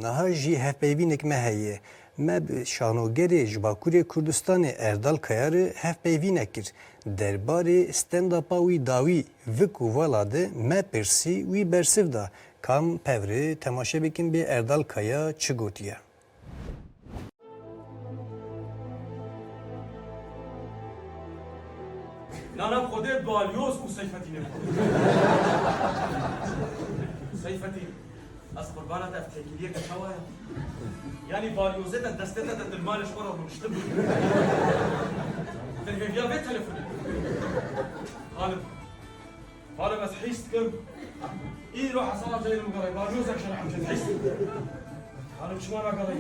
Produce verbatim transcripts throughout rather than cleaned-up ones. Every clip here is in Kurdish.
Niha jî hevpeyvînek me heye. Me bi şanogerê ji Bakurê Kurdistanê Erdal Kaya re hevpeyvînek kir. Derbarê stand-upa wî dawî Vik û Vala de me pirsî, wî bersiv da. Kam pevre temaşe bikin bê Erdal Kaya çi gotiye. Nana xwedê balyoz û Seyfetînê xwe. Seyfetîn, ez qurbana te, ev têkiliyeke çawa ye? Yanî balyozê te destê te de dilmalê ji xwe re rûniştibû. Te hêviya vê telefonê. Xalim. Xalim, ez hîs dikim. Îro hesaba cayê min gerê. Balyozek şerhem cayê hîs dikim. Xalim, çima nagerê?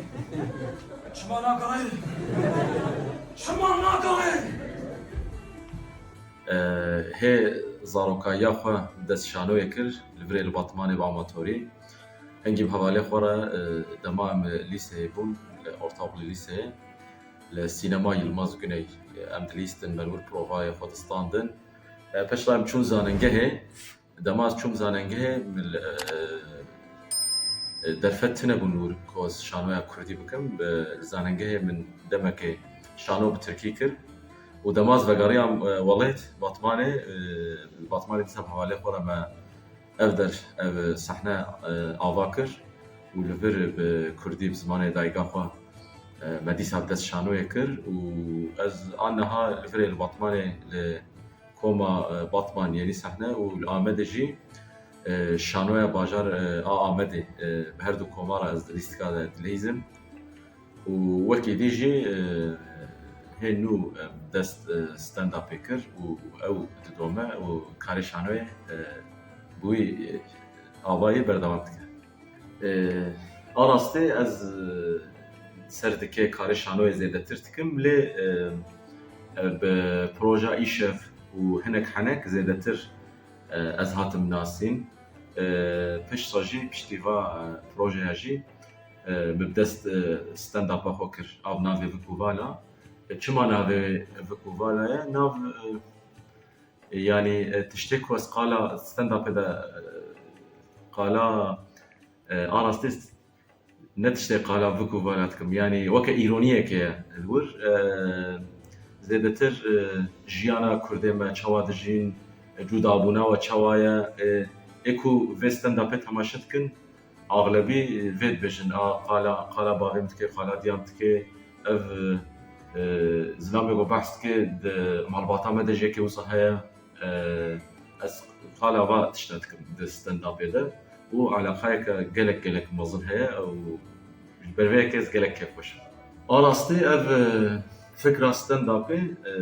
Çima nagerê? Çima nagerê? E, hê zarokayiya xwe dest şanoyê kir, li virê li Batmanê bi amatorî. Hingî bi hevalê xwe re, e, dema em li lîseyê bûn, li ortaokul lîseyê, li sînema Yilmaz Güney, e, em dilîstin, me li wir provayê xwe distandin. E, piştre em çûn zanîngehê. Dema ez çûm zanengehê, min, e, e, derfet tune bûn wir ku ez şanoya kurdî bikim. Bi, li zanengehê min demekê şano bi tirkî kir. Û dema ez vegeriyam, e, welêt, Batmanê, e, Batmanê dîsa bi hevalê xwe re me ev der, ev sehne, e, ava kir. Û li vir bi kurdî, bi zimanê dayika xwe, e, me dîsa bi dest şanoyê kir. Û ez a niha li virê li Batmanê li Koma, e, Batman, Yenî Sehne û li Amedê jî, e, şanoya bajar, e, a Amedê, e, bi her du koma re ez di lîstika de dileyîzim. Û wekî dî jî, e, hê nû, e, dest, e, stand-upê kir û ew didome û karê şanoyê, e, bi wî, e, avayî berdewam dike. E, a rastî ez, e, ser dikê karê şanoyê zêdetir dikim, lê, e, e, bi proja Îşev û hinek henek zêdetir, e, ez hatim nasîn. E, piştre jî, piştî va, e, projeya jî, e, min bi dest, e, stand-upa xwe kir, av navê Vik û Vala. E, çima navê Vik û Vala ye? Nav, e, Yanî, e, tiştê ku ez qala stand-upê de, e, qala, e, a rastî ne tiştê qala Vik û Vala dikim. Yanî weke îroniyekê ye li wir. E, zêdetir, e, jiyana Kurdê me çawa dijîn, e, cudabûna we çawa ye, e, ê ku vê stand-upê temaşe dikin, Axlebî vê dibêjin, a qala, qala bavê min dike, qala diya min dike, ev, e, zilamê ku behs dike, di malbata me de jî yekê wisa heye. E, ez qala va tişta dikim di stand-upê de û eleqayeke gelek, gelek mezin heye û ji ber vê yekê ez gelek kêfxweş im. A rastî ev, e, fikra stand-upê, e,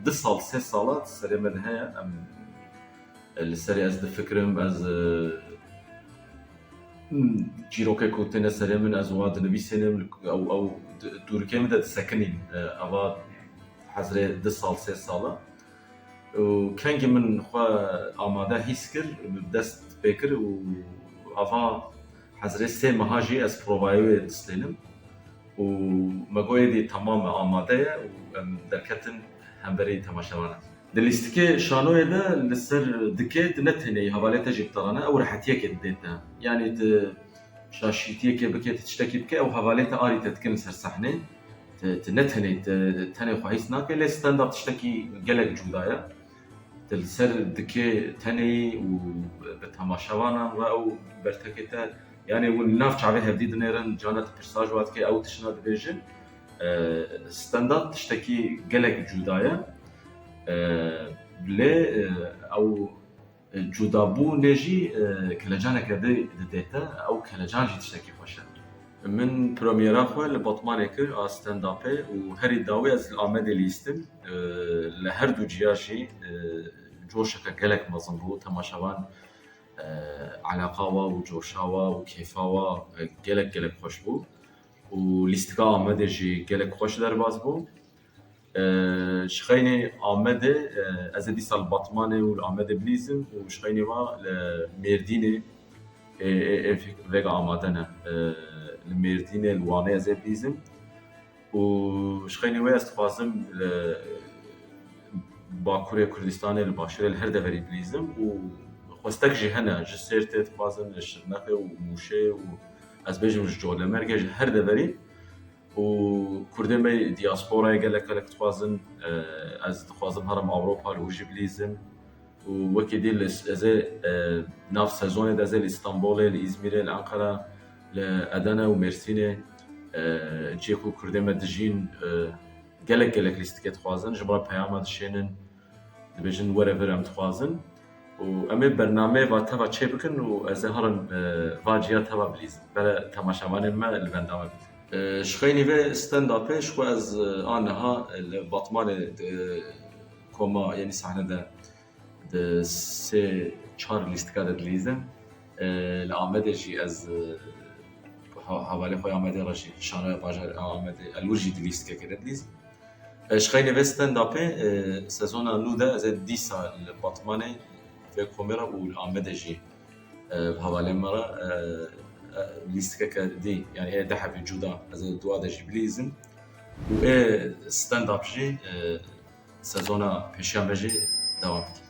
du sal, sê sala di serê me de heye. Em Li serê ez difikirim, ez, e, hmm, çîrokek ku têne serê min, ez wa dinivîsînim, ew, ew di-, dûrikê min de disekinîn. E, eva hezrê du sal, sê sal e. Û kengî min xwe amade hîs kir, dest pê kir û eva hezrê sê meha jî ez provayê wê distênim. Û me got, êdî temam e, amade ye û em derketin hemberî temaşevanan. Di lîstikê şanoyê de li ser dikê tu ne tenê yî, hevalê te jî bi te re ne, ew rehetiyekê didê te. Yanî tu şaşîtiyekê bikê, tu tiştekî bikê, ew hevalê te arî te dikin li ser sehnê. Tu, tu ne tenê, tu tenê xwe hîs nakê, lê stand-up tiştekî gelek cuda ye. Tu li ser dikê tenê yî û bi temaşevanan re ew bertekê te, yanî hûn li nav çavê hevdî dinêrin, carna tu pirsa ji wa dikê, ew tiştna dibêjin. E, stand-up tiştekî gelek cuda ye. E, lê, e, ew, e, cudabûnê jî, e, kelecaneke dî didê te, ew kelecan jî tiştekî xweş e. Min premiera xwe li Batmanê kir a stand-upê û herî dawî ez li Amedê lîstim. E, li her du ciya jî, e, coşeke gelek mezin bû. Temaşevan, e, eleqa wa û coşa wa û kêfa wa, e, gelek, gelek xweş bû. Û lîstika Amedê jî gelek xweş derbas bû. E, ji xeynê Amedê, e, ez ê dîsa li Batmanê û li Amedê bilîzim û ji xeynê wa li Mêrdînê, e, e, e, vêga amade ne. E, li Mêrdînê, li Wanê ez ê bilîzim. Û ji xeynê wê ez dixwazim li Bakurê Kurdistanê, li Başûrê, li her deverî bilîzim û xwestek jî hene, ji Sêrtê dixwazin, li Şirnexê û Mûşê û ez bêjim ji Colemêrgê, ji her deverî û Kurdên me diasporayê gelek gelek dixwazin. E, ez dixwazim herim Ewropa li wir jî bilîzim. Û wekî dî li, ez ê, e, nav sezonê de ez ê li Îstanbolê, li Îzmîrê, li Enqera, li Edene û Mêrsînê, e, cihê ku Kurdên me dijîn, e, gelek gelek lîstikê dixwazin, ji min re peyama dişênin, dibêjin were vir em dixwazin. Û em ê bernameyê va teva çê bikin û ez ê herim, e, va ciya teva bilîzim. Bere temaşevanên me li benda me bidin. E, ji xeynî vê stand-upê ji xwe ez, e, a niha, e, li Batmanê, e, koma, yanî sahne de di sê çar lîstika de dilîzim. E, li Amedê jî ez, e, ha-, hevalê xwe Amedê re jî, şareya bajarê Amedê, li wir jî di lîstikekê de dilîzim. E, ji xeynî vê stand-upê, e, sezona nû de ez ê dîsa li Batmanê vê komê re û li Amedê jî, e, bi hevalên me re, e, e, lîstikeke dî, yanî ê deh hebî cuda, ez ê dua de jî bilîzim. Û ê stand-up jî, e, sezona pêşiya me jî dewam dike.